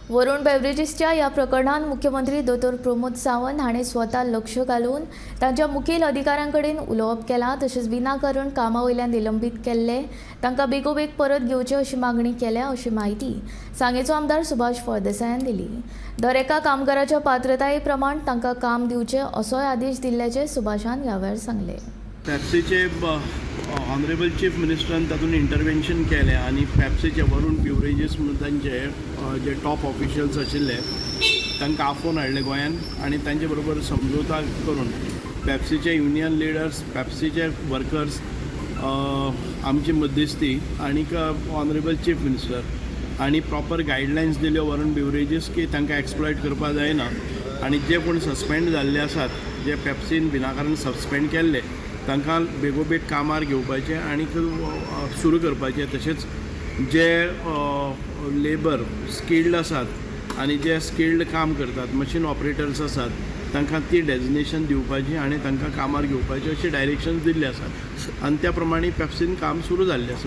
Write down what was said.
वरुण बेवरेजीसच्या ह्या प्रकरणात मुख्यमंत्री दोतोर प्रमोद सावंत हांणी स्वता लक्ष घालून तांच्या मुखेल अधिकाऱ्यां कडेन उलोवप केलां. तशेंच विनाकारण कामा वयल्यान निलंबीत केल्ले तांकां बेगोबेग परत घेवचे अशी मागणी केल्या, अशी म्हायती सांगेचो आमदार सुभाष फळदेसायान दिली. दर एका कामगाराच्या पात्रताये प्रमाण तांकां काम दिवचें असोय आदेश दिल्ल्याचे सुभाषान ह्या वेळार सांगलें. पेप्सीचे ऑनरेबल चीफ मिनिस्टरान तातूंत इंटरवेन्शन केलें आनी पेप्सीचे, वरुण बिवरेजीस म्हणून तांचे जे टॉप ऑफिशियल्स आशिल्ले, तांकां आफोवन हाडले गोंयान आनी तांचे बरोबर समजोवता करून पेप्सीचे युनियन लिडर्स, पेप्सीचे वर्कर्स, आमची मध्यस्थी आनीक ऑनरेबल चीफ मिनिस्टर आनी प्रॉपर गायडलायन्स दिल्यो वरुण बिवरेजीस की तांकां एक्सप्लॉयट करपाक जायना आनी जे कोण सस्पेंड जाल्ले आसात, जे पेप्सीन विनाकारण सस्पेंड केल्ले, तांकां बेगोबेग कामार घेवपाचें आनी सुरू करपाचें. तशेंच जे लेबर स्किल्ड आसात आनी जे स्किल्ड काम करतात, मशीन ऑपरेटर्स आसात, तांकां ती डेजिग्नेशन दिवपाची आनी तांकां कामार घेवपाची अशी डायरेक्शन्स दिल्ली आसात आनी त्या प्रमाणे पेप्सीन काम सुरू जाल्लें आसा.